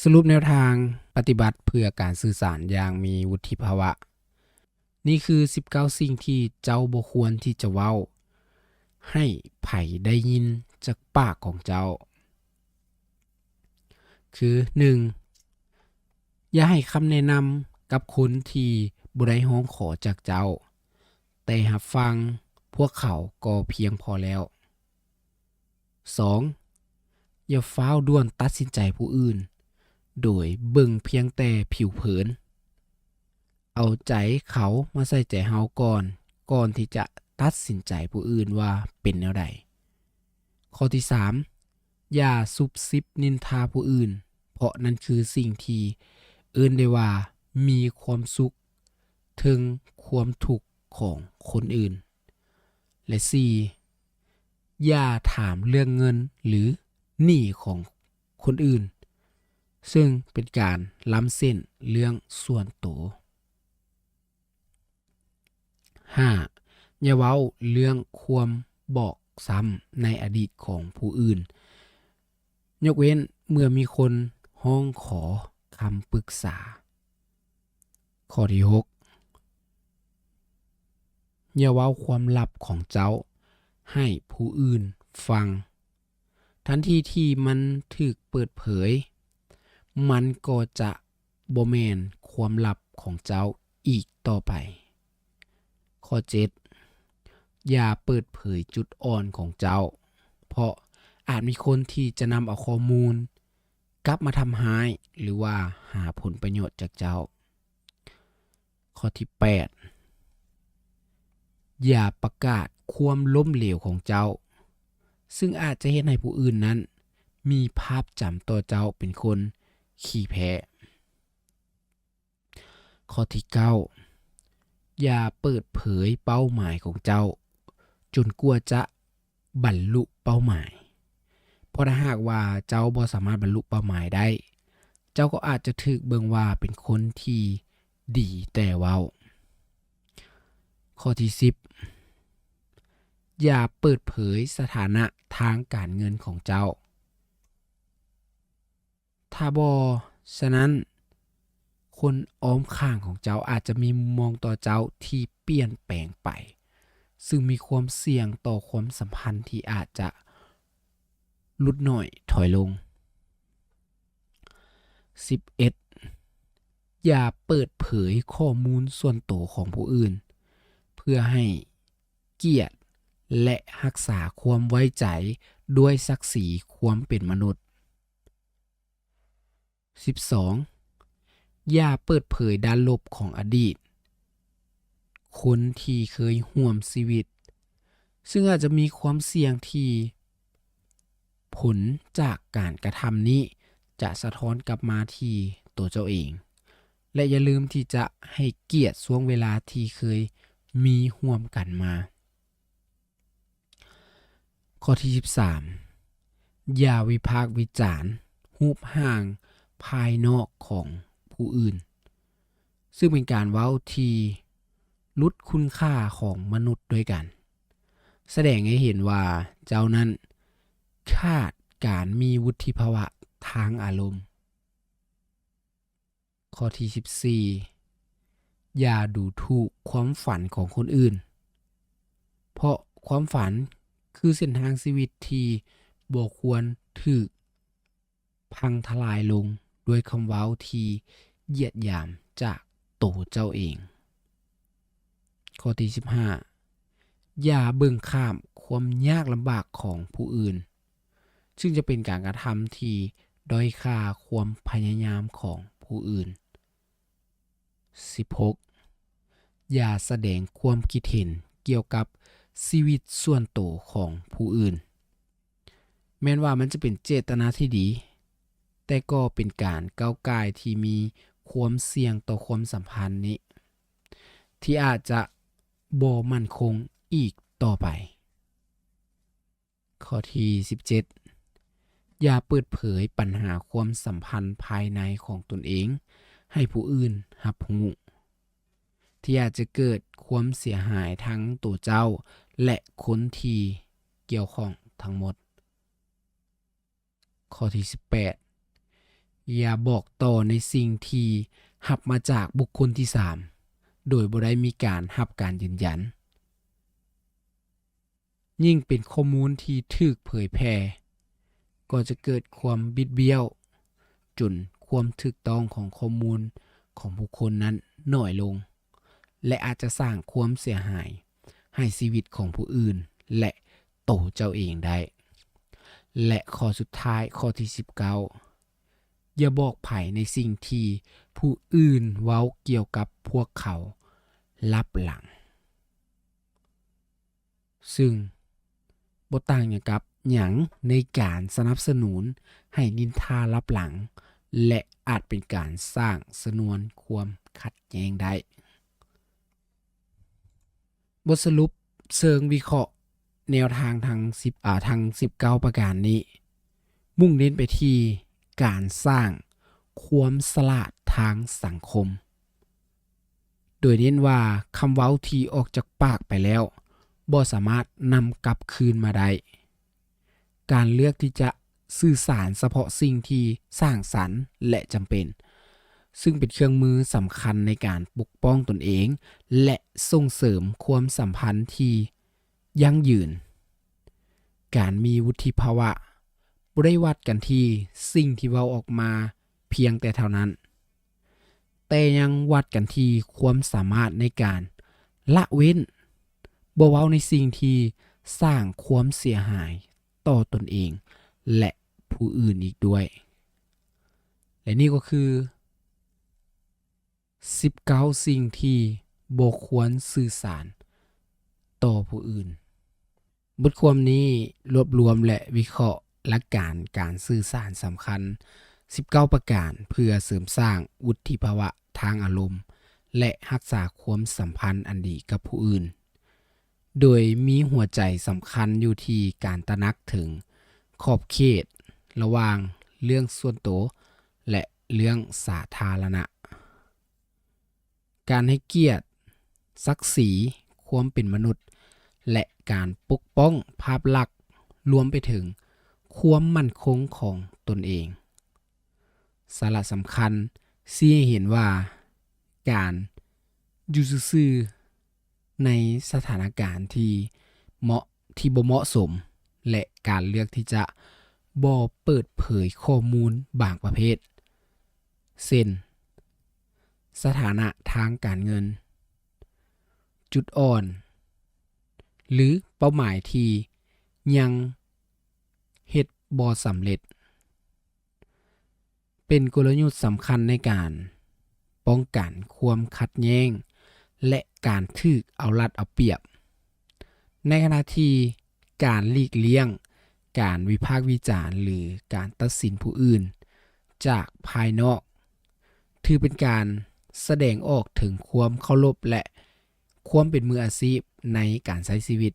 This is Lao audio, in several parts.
ສະຫຼຸບແນວທາງປະຕິບັດເພື່ອການສື່ສານຢ່າງມີວຸດທິພາວະ. ນີ້ຄືສິບເກົ້າສິ່ງທີ່ເຈົ້າບໍ່ຄວນທີ່ຈະເວົ້າໃຫ້ໃຜໄດ້ຍິນຈາກປາກຂອງເຈົ້າ. ຄື ໜຶ່ງ ຢ່າໃຫ້ຄຳແນະນຳກັບຄົນທີ່ບໍ່ໄດ້ຮ້ອງຂໍຈາກເຈົ້າ, ແຕ່ຮັບຟັງພວກເຂົາກໍພຽງພໍແລ້ວ. ສອງ ຢ່າຟ້າວດ່ວນຕັດສິນໃຈຜູ້ອື່ນໂດຍເບິ່ງພຽງແຕ່ຜິວເຜິນ. ເອົາໃຈເຂົາມາໃສ່ໃຈເຮົາກ່ອນ, ກ່ອນທີ່ຈະຕັດສິນໃຈຜູ້ອື່ນວ່າເປັນແນວໃດ. ຂໍ້ທີສາມ ຢ່າຊຸບຊິບນິນທາຜູ້ອື່ນ, ເພາະນັ້ນຄືສິ່ງທີ່ເອີ້ນໄດ້ວ່າມີຄວາມສຸກເທິງຄວາມທຸກຂອງຄົນອື່ນ. ແລະ ສີ່ ຢ່າຖາມເລື່ອງເງິນ ຫຼື ໜີ້ຂອງຄົນອື່ນ, ເຊິ່ງເປັນການລ້ຳເສັ້ນເລື່ອງສ່ວນໂຕ. ຫ້າ ຢ່າເວົ້າເລື່ອງຄວາມບອກຊ້ຳໃນອະດີດຂອງຜູ້ອື່ນ, ຍົກເວັ້ນເມື່ອມີຄົນຮ້ອງຂໍຄຳປຶກສາ. ຂໍ້ທີຫົກ ຢ່າເວົ້າຄວາມລັບຂອງເຈົ້າໃຫ້ຜູ້ອື່ນຟັງ. ທັນທີທີ່ມັນຖືກເປີດເຜີຍ, ມັນກໍຈະບໍ່ແມ່ນຄວາມລັບຂອງເຈົ້າອີກຕໍ່ໄປ. ຂໍ້ເຈັດ ຢ່າເປີດເຜີຍຈຸດອ່ອນຂອງເຈົ້າ, ເພາະອາດມີຄົນທີ່ຈະນຳເອົາຂໍ້ມູນກັບມາທຳຮ້າຍ ຫຼືວ່າຫາຜົນປະໂຫຍດຈາກເຈົ້າ. ຂໍ້ທີແປດ ຢ່າປະກາດຄວາມລົ້ມເຫຼວຂອງເຈົ້າ, ຊຶ່ງອາດຈະເຮັດໃຫ້ຜູ້ອື່ນນັ້ນມີພາບຈຳຕໍ່ເຈົ້າເປັນຄົນຂີ້ແພ້. ຂໍ້ທີເກົ້າ ຢ່າເປີດເຜີຍເປົ້າໝາຍຂອງເຈົ້າຈົນກວ່າຈະບັນລຸເປົ້າໝາຍ, ເພາະຖ້າຫາກວ່າເຈົ້າບໍ່ສາມາດບັນລຸເປົ້າໝາຍໄດ້, ເຈົ້າກໍອາດຈະຖືກເບິ່ງວ່າເປັນຄົນທີ່ດີແຕ່ເວົ້າ. ຂໍ້ທີສິບ ຢ່າເປີດເຜີຍສະຖານະທາງການເງິນຂອງເຈົ້າ. ຖ້າບໍ່ສະນັ້ນ, ຄົນອ້ອມຂ້າງຂອງເຈົ້າອາດຈະມີມຸມມອງຕໍ່ເຈົ້າທີ່ປ່ຽນແປງໄປ, ຊຶ່ງມີຄວາມສ່ຽງຕໍ່ຄວາມສຳພັນທີ່ອາດຈະຫຼຸດໜ້ອຍຖອຍລົງ. ສິບເອັດ ຢ່າເປີດເຜີຍຂໍ້ມູນສ່ວນໂຕຂອງຜູ້ອື່ນ ເພື່ອໃຫ້ກຽດ ແລະ ຮັກສາຄວາມໄວ້ໃຈດ້ວຍສັກສີຄວາມເປັນມະນຸດ. ສິບສອງ ຢ່າເປີດເຜີຍດ້ານລົບຂອງອະດີດຄົນທີ່ເຄີຍຮ່ວມຊີວິດ, ຊຶ່ງອາດຈະມີຄວາມສ່ຽງທີ່ຜົນຈາກການກະທຳນີ້ຈະສະທ້ອນກັບມາທີ່ໂຕເຈົ້າເອງ, ແລະ ຢ່າລືມທີ່ຈະໃຫ້ກຽດຊ່ວງເວລາທີ່ເຄີຍມີຮ່ວມກັນມາ. ຂໍ້ທີສິບສາມ ຢ່າວິພາກວິຈານຮູບຮ່າງພາຍນອກຂອງຜູ້ອື່ນ, ຊຶ່ງເປັນການເວົ້າທີ່ຫຼຸດຄຸນຄ່າຂອງມະນຸດດ້ວຍກັນ, ສະແດງໃຫ້ເຫັນວ່າເຈົ້ານັ້ນຂາດການມີວຸດທິພາວະທາງອາລົມ. ຂໍ້ທີສິບສີ່ ຢ່າດູຖູກຄວາມຝັນຂອງຄົນອື່ນ, ເພາະຄວາມຝັນຄືເສັ້ນທາງຊີວິດທີ່ບໍ່ຄວນຖືກພັງທະລາຍລົງດ້ວຍຄຳເວົ້າທີ່ຢຽດຫຍາມຈາກໂຕເຈົ້າເອງ. ຂໍ້ທີສິບຫ້າ ຢ່າເບິ່ງຂ້າມຄວາມຍາກລຳບາກຂອງຜູ້ອື່ນ, ຊຶ່ງຈະເປັນການກະທຳທີ່ດ້ອຍຄ່າຄວາມພະຍາຍາມຂອງຜູ້ອື່ນ. ສິບຫົກ ຢ່າສະແດງຄວາມຄິດເຫັນກ່ຽວກັບຊີວິດສ່ວນໂຕຂອງຜູ້ອື່ນ. ແມ່ນວ່າມັນຈະເປັນເຈດຕະນາທີ່ດີ, ແຕ່ກໍເປັນການກ້າວກ່າຍທີ່ມີຄວາມສ່ຽງຕໍ່ຄວາມສຳພັນນີ້ ທີ່ອາດຈະບໍ່ໝັ້ນຄົງອີກຕໍ່ໄປ. ຂໍ້ທີສິບເຈັດ ຢ່າເປີດເຜີຍບັນຫາຄວາມສຳພັນພາຍໃນຂອງຕົນເອງໃຫ້ຜູ້ອື່ນຮັບຮູ້, ທີ່ອາດຈະເກີດຄວາມເສຍຫາຍທັງໂຕເຈົ້າ ແລະ ຄົນທີ່ກ່ຽວຂ້ອງທັງໝົດ. ຂໍ້ທີສິບແປດ ຢ່າບອກຕໍ່ໃນສິ່ງທີ່ຮັບມາຈາກບຸກຄົນທີສາມ ໂດຍບໍ່ໄດ້ມີການຮັບການຢືນຢັນ. ຍິ່ງເປັນຂໍ້ມູນທີ່ຖືກເຜີຍແຜ່, ກໍຈະເກີດຄວາມບິດບ້ຽວ, ຈົນຄວາມຖືກຕ້ອງຂອງຂໍ້ມູນຂອງບຸກຄົນນັ້ນໜ້ອຍລົງ ແລະ ອາດຈະສ້າງຄວາມເສຍຫາຍໃຫ້ຊີວິດຂອງຜູ້ອື່ນ ແລະ ໂຕເຈົ້າເອງໄດ້. ແລະ ຂໍ້ສຸດທ້າຍ, ຂໍ້ທີສິບເກົ້າ, ຢ່າບອກໃຜໃນສິ່ງທີ່ຜູ້ອື່ນເວົ້າກ່ຽວກັບພວກເຂົາລັບຫຼັງ. ຊຶ່ງບໍ່ຕ່າງຫຍັງກັບຫຍັງໃນການສະໜັບສະໜູນໃຫ້ນິນທາລັບຫຼັງ ແລະ ອາດເປັນການສ້າງຊະນວນຄວາມຂັດແຍ່ງໄດ້. ບົດສະຫຼຸບເຊີງວິເຄາະແນວທາງທັງສິບ ອາ ທັງສິບເກົ້າປະການນີ້ ມຸ່ງເນັ້ນໄປທີ່ການສ້າງຄວາມສະຫຼາດທາງສັງຄົມ. ໂດຍເນັ້ນວ່າຄຳເວົ້າທີ່ອອກຈາກປາກໄປແລ້ວບໍ່ສາມາດນຳກັບຄືນມາໄດ້. ການເລືອກທີ່ຈະສື່ສານສະເພາະສິ່ງທີ່ສ້າງສັນ ແລະ ຈຳເປັນ, ຊຶ່ງເປັນເຄື່ອງມືສຳຄັນໃນການປົກປ້ອງຕົນເອງ ແລະ ສົ່ງເສີມຄວາມສຳພັນທີ່ ຢັ້ງຢືນ. ການມີວຸດທິພາວະບໍ່ໄດ້ວັດກັນທີ່ສິ່ງທີ່ເວົ້າອອກມາພຽງແຕ່ເທົ່ານັ້ນ, ແຕ່ຍັງວັດກັນທີ່ຄວາມສາມາດໃນການລະເວັ້ນ, ບໍ່ເວົ້າໃນສິ່ງທີ່ສ້າງຄວາມເສຍຫາຍຕໍ່ຕົນເອງ ແລະ ຜູ້ອື່ນອີກດ້ວຍ. ແລະ ນີ້ກໍຄື ສິບເກົ້າສິ່ງທີ່ບໍ່ຄວນສື່ສານຕໍ່ຜູ້ອື່ນ. ບົດຄວາມນີ້ລວບລວມ ແລະ ວິເຄາະຫຼັກການການສື່ສານສຳຄັນສິບເກົ້າປະການ ເພື່ອເສີມສ້າງວຸດທິພາວະທາງອາລົມ ແລະ ຮັກສາຄວາມສຳພັນອັນດີກັບຜູ້ອື່ນ. ໂດຍມີຫົວໃຈສຳຄັນຢູ່ທີ່ການຕະໜັກເຖິງຂອບເຂດລະຫວ່າງເລື່ອງສ່ວນໂຕ ແລະ ເລື່ອງສາທາລະນະ, ການໃຫ້ກຽດ, ສັກສີ, ຄວາມເປັນມະນຸດ ແລະ ການປົກປ້ອງພາບລັກ, ລວມໄປເຖິງຄວາມໝັ້ນຄົງຂອງຕົນເອງ. ສາລະສຳຄັນຊີ້ໃຫ້ເຫັນວ່າ ການຢູ່ຊື່ໆ ໃນສະຖານະການທີ່ເໝາະ ທີ່ບໍ່ເໝາະສົມ ແລະ ການເລືອກທີ່ຈະບໍ່ເປີດເຜີຍຂໍ້ມູນບາງປະເພດ ເຊັ່ນ ສະຖານະທາງການເງິນ, ຈຸດອ່ອນ ຫຼື ເປົ້າໝາຍທີ່ຍັງເຮັດບໍ່ສຳເລັດ. ເປັນກົນລະຍຸດສຳຄັນໃນການປ້ອງກັນຄວາມຂັດແຍ້ງ ແລະ ການຖືກເອົາລັດເອົາປຽບ, ໃນຂະນະທີ່ການຫຼີກລ່ຽງການວິພາກວິຈານ ຫຼື ການຕັດສິນຜູ້ອື່ນຈາກພາຍນອກ ຖືເປັນການສະແດງອອກເຖິງຄວາມເຄົາລົບ ແລະ ຄວາມເປັນມືອາຊີບໃນການໃຊ້ຊີວິດ.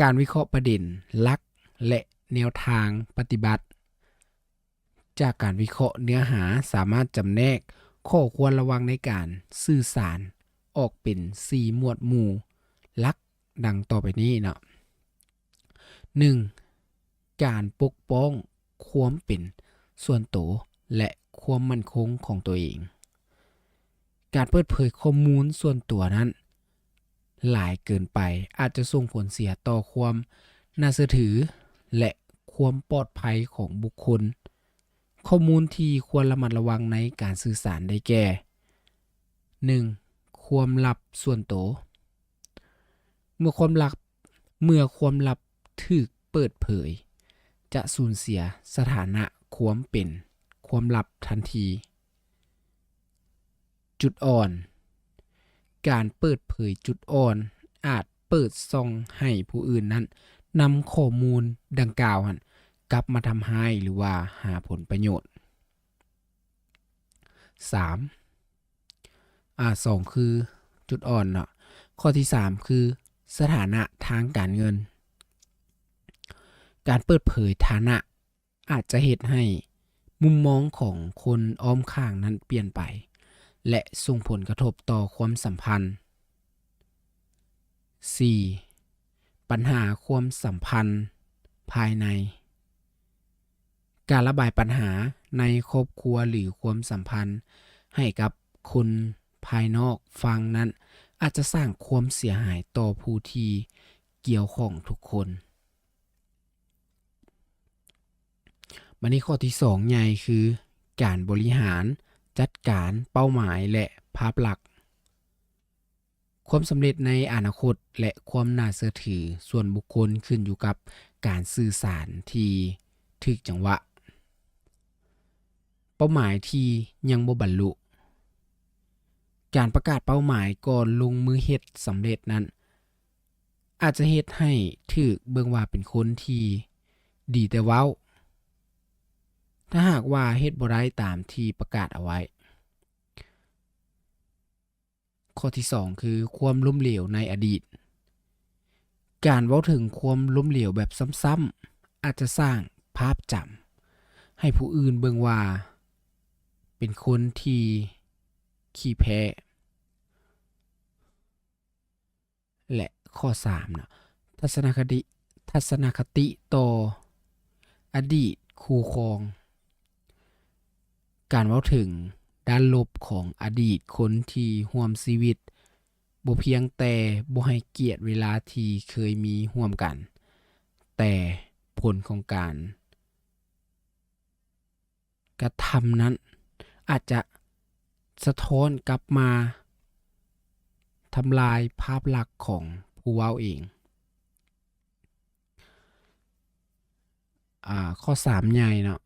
ການວິເຄາະປະເດັນຫຼັກ ແລະ ແນວທາງປະຕິບັດ. ຈາກການວິເຄາະເນື້ອຫາ ສາມາດຈຳແນກຂໍ້ຄວນລະວັງໃນການສື່ສານອອກເປັນສີ່ໝວດໝູ່ຫຼັກ ດັ່ງຕໍ່ໄປນີ້ເນາະ. ໜຶ່ງ, ການປົກປ້ອງຄວາມເປັນສ່ວນໂຕ ແລະ ຄວາມໝັ້ນຄົງຂອງຕົວເອງ. ການເປີດເຜີຍຂໍ້ມູນສ່ວນຕົວນັ້ນຫຼາຍເກີນໄປ ອາດຈະສົ່ງຜົນເສຍຕໍ່ຄວາມໜ້າເຊື່ອຖື ແລະ ຄວາມປອດໄພຂອງບຸກຄົນ. ຂໍ້ມູນທີ່ຄວນລະມັດລະວັງໃນການສື່ສານໄດ້ແກ່ ໜຶ່ງ, ຄວາມລັບສ່ວນໂຕ. ເມື່ອຄວາມລັບ ເມື່ອຄວາມລັບຖືກເປີດເຜີຍ ຈະສູນເສຍສະຖານະຄວາມເປັນຄວາມລັບທັນທີ. ຈຸດອ່ອນ. ການເປີດເຜີຍຈຸດອ່ອນອາດເປີດຊ່ອງໃຫ້ຜູ້ອື່ນນັ້ນນຳຂໍ້ມູນດັ່ງກ່າວນັ້ນກັບມາທຳຮ້າຍ ຫຼືວ່າຫາຜົນປະໂຫຍດ. ສາມ ອາ ສອງ ຄືຈຸດອ່ອນເນາະ. ຂໍ້ທີສາມ ຄືສະຖານະທາງການເງິນ. ການເປີດເຜີຍຖານະອາດຈະເຮັດໃຫ້ມຸມມອງຂອງຄົນອ້ອມຂ້າງນັ້ນປ່ຽນໄປ ແລະ ສົ່ງຜົນກະທົບຕໍ່ຄວາມສຳພັນ. ສີ່ ບັນຫາຄວາມສຳພັນພາຍໃນ. ການລະບາຍບັນຫາໃນຄອບຄົວ ຫຼື ຄວາມສຳພັນໃຫ້ກັບຄົນພາຍນອກຟັງນັ້ນ ອາດຈະສ້າງຄວາມເສຍຫາຍຕໍ່ຜູ້ທີ່ກ່ຽວຂ້ອງທຸກຄົນ. ບັດນີ້ຂໍ້ທີສອງໃຫຍ່ຄື ການບໍລິຫານຈັດການເປົ້າໝາຍ ແລະ ພາບລັກ. ຄວາມສຳເລັດໃນອະນາຄົດ ແລະ ຄວາມໜ້າເຊື່ອຖືສ່ວນບຸກຄົນຂຶ້ນຢູ່ກັບການສື່ສານທີ່ຖືກຈັງຫວະ. ເປົ້າໝາຍທີ່ຍັງບໍ່ບັນລຸ. ການປະກາດເປົ້າໝາຍກ່ອນລົງມືເຮັດສຳເລັດນັ້ນ ອາດຈະເຮັດໃຫ້ຖືກເບິ່ງວ່າເປັນຄົນທີ່ດີແຕ່ເວົ້າ ຖ້າຫາກວ່າເຮັດບໍ່ໄດ້ຕາມທີ່ປະກາດເອົາໄວ້. ຂໍ້ທີສອງຄື ຄວາມລົ້ມເຫຼວໃນອະດີດ. ການເວົ້າເຖິງຄວາມລົ້ມເຫຼວແບບຊ້ຳໆ ອາດຈະສ້າງພາບຈຳໃຫ້ຜູ້ອື່ນເບິ່ງວ່າເປັນຄົນທີ່ຂີ້ແພ້. ແລະ ຂໍ້ສາມເນາະ ທັດສະນະຄະຕິ ທັດສະນະຄະຕິຕໍ່ອະດີດຄູ່ຄອງ. ການເວົ້າເຖິງດ້ານລົບຂອງອະດີດຄົນທີ່ຮ່ວມຊີວິດ ບໍ່ພຽງແຕ່ບໍ່ໃຫ້ກຽດເວລາທີ່ເຄີຍມີຮ່ວມກັນ, ແຕ່ຜົນຂອງການ ກະທຳນັ້ນອາດຈະສະທ້ອນກັບມາທຳລາຍພາບລັກຂອງຜູ້ເວົ້າເອງ. ອາ ຂໍ້ສາມໃຫຍ່ເນາະ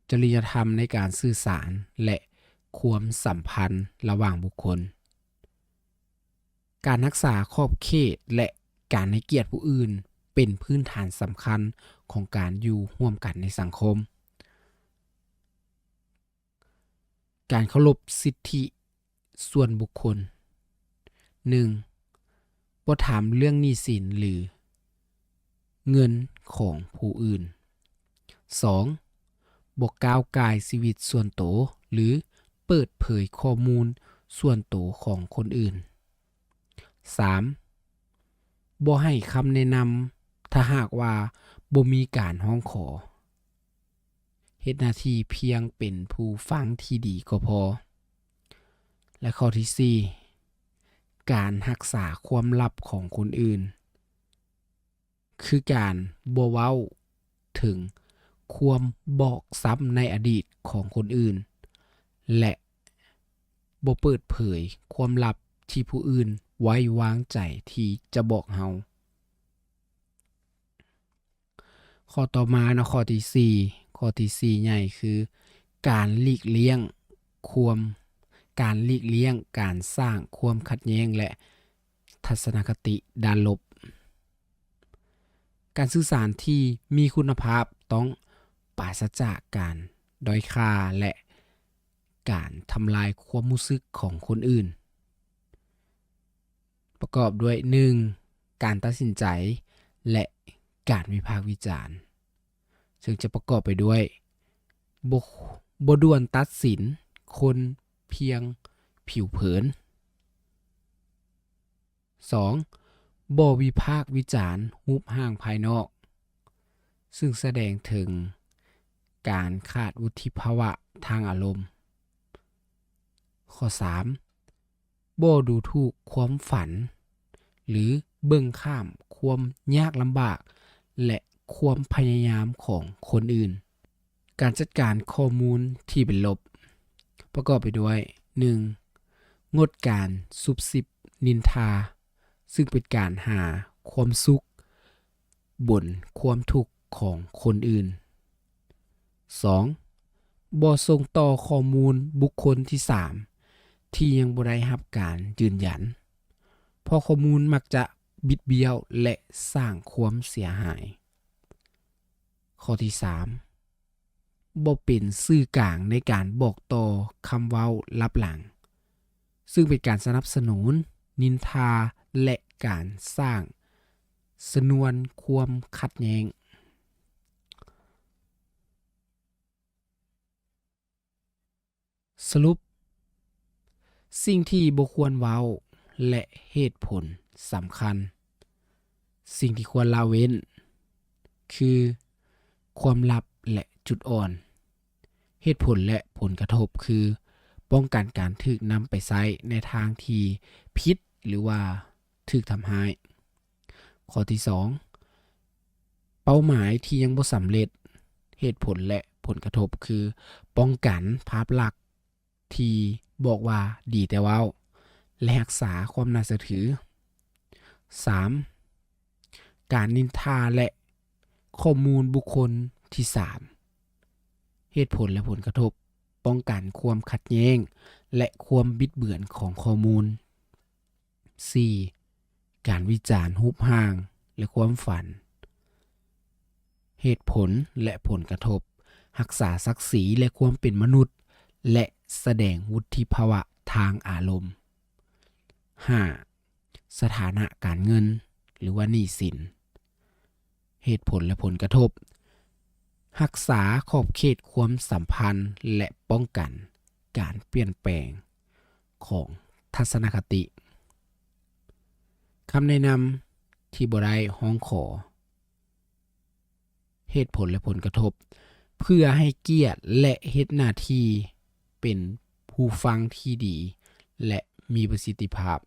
ຈະລິຍະທຳໃນການສື່ສານ ແລະ ຄວາມສຳພັນລະຫວ່າງບຸກຄົນ. ການຮັກສາຂອບເຂດ ແລະ ການໃຫ້ກຽດຜູ້ອື່ນ ເປັນພື້ນຖານສຳຄັນຂອງການຢູ່ຮ່ວມກັນໃນສັງຄົມ. ການເຄົາລົບສິດທິສ່ວນບຸກຄົນ. ໜຶ່ງ ບໍ່ຖາມເລື່ອງໜີ້ສິນ ຫຼື ເງິນຂອງຜູ້ອື່ນ. ສອງ ບໍ່ກ້າວກ່າຍຊີວິດສ່ວນໂຕ ຫຼື ເປີດເຜີຍຂໍ້ມູນສ່ວນໂຕຂອງຄົນອື່ນ. ສາມ ບໍ່ໃຫ້ຄຳແນະນຳ ຖ້າຫາກວ່າບໍ່ມີການຮ້ອງຂໍ. ເຮັດໜ້າທີ່ພຽງເປັນຜູ້ຟັງທີ່ດີກໍພໍ. ແລະ ຂໍ້ທີສີ່ ການຮັກສາຄວາມລັບຂອງຄົນອື່ນ ຄືການບໍ່ເວົ້າເຖິງຄວາມບອບຊ້ຳໃນອະດີດຂອງຄົນອື່ນ ແລະ ບໍ່ເປີດເຜີຍຄວາມລັບທີ່ຜູ້ອື່ນໄວ້ວາງໃຈທີ່ຈະບອກເຮົາ. ຂໍ້ຕໍ່ມາເນາະ ຂໍ້ທີສີ່ ຂໍ້ທີສີ່ໃຫຍ່ຄື ການຫຼີກລ່ຽງຄວາມ ການຫຼີກລ່ຽງການສ້າງຄວາມຂັດແຍ້ງ ແລະ ທັດສະນະຄະຕິດ້ານລົບ. ການສື່ສານທີ່ມີຄຸນນະພາບຕ້ອງປາສະຈາກການດ້ອຍຄ່າ ແລະ ການທຳລາຍຄວາມຮູ້ສຶກຂອງຄົນອື່ນ. ປະກອບດ້ວຍ ໜຶ່ງ ການຕັດສິນໃຈ ແລະ ການວິພາກວິຈານ ເຊິ່ງຈະປະກອບໄປດ້ວຍ ບໍ່ ບໍ່ດ່ວນຕັດສິນຄົນພຽງຜິວເຜິນ. ສອງ ບໍ່ວິພາກວິຈານຮູບຮ່າງພາຍນອກ ເຊິ່ງສະແດງເຖິງການຂາດວຸດທິພາວະທາງອາລົມ. ຂໍ້ສາມ ບໍ່ດູຖູກຄວາມຝັນ ຫຼື ເບິ່ງຂ້າມຄວາມຍາກລຳບາກ ແລະ ຄວາມພະຍາຍາມຂອງຄົນອື່ນ. ການຈັດການຂໍ້ມູນທີ່ເປັນລົບ ປະກອບໄປດ້ວຍ ໜຶ່ງ ງົດການຊຸບຊິບນິນທາ ຊຶ່ງເປັນການຫາຄວາມສຸກບົນຄວາມທຸກຂອງຄົນອື່ນ. ສອງ ບໍ່ສົ່ງຕໍ່ຂໍ້ມູນບຸກຄົນທີສາມທີ່ຍັງບໍ່ໄດ້ຮັບການຢືນຢັນ, ເພາະຂໍ້ມູນມັກຈະບິດບ້ຽວ ແລະ ສ້າງຄວາມເສຍຫາຍ. ຂໍ້ທີສາມ ບໍ່ເປັນສື່ກາງໃນການບອກຕໍ່ຄຳເວົ້າລັບຫຼັງ, ຊຶ່ງເປັນການສະໜັບສະໜູນນິນທາ ແລະ ການສ້າງຊະນວນຄວາມຂັດແຍ່ງ. ສະຫຼຸບ, ສິ່ງທີ່ບໍ່ຄວນເວົ້າ ແລະ ເຫດຜົນສຳຄັນ. ສິ່ງທີ່ຄວນລະເວັ້ນ ຄື ຄວາມລັບ ແລະ ຈຸດອ່ອນ. ເຫດຜົນ ແລະ ຜົນກະທົບ ຄືປ້ອງກັນການຖືກນຳໄປໃຊ້ໃນທາງທີ່ຜິດ ຫຼືວ່າຖືກທຳຮ້າຍ. ຂໍ້ທີສອງ ເປົ້າໝາຍທີ່ຍັງບໍ່ສຳເລັດ. ເຫດຜົນ ແລະ ຜົນກະທົບ ຄືປ້ອງກັນພາບລັກທີ່ບອກວ່າດີແຕ່ເວົ້າ ແລະ ຮັກສາຄວາມໜ້າເຊື່ອຖື. ສາມ ການນິນທາ ແລະ ຂໍ້ມູນບຸກຄົນທີສາມ. ເຫດຜົນ ແລະ ຜົນກະທົບ ປ້ອງກັນຄວາມຂັດແຍ້ງ ແລະ ຄວາມບິດເບືອນຂອງຂໍ້ມູນ. ສີ່ ການວິຈານຮູບຮ່າງ ແລະ ຄວາມຝັນ. ເຫດຜົນ ແລະ ຜົນກະທົບ ຮັກສາສັກສີ ແລະ ຄວາມເປັນມະນຸດ ແລະ ສະແດງວຸດທິພາວະທາງອາລົມ. ຫ້າ ສະຖານະການເງິນ ຫຼືວ່າໜີ້ສິນ. ເຫດຜົນ ແລະ ຜົນກະທົບ ຮັກສາຂອບເຂດຄວາມສຳພັນ ແລະ ປ້ອງກັນການປ່ຽນແປງຂອງທັດສະນະຄະຕິ. ຄຳແນະນຳທີ່ບໍ່ໄດ້ຮ້ອງຂໍ. ເຫດຜົນ ແລະ ຜົນກະທົບ ເພື່ອໃຫ້ກຽດ ແລະ ເຮັດໜ້າທີ່ເປັນຜູ້ຟັງທີ່ດີ ແລະ ມີປະສິດທິພາບ.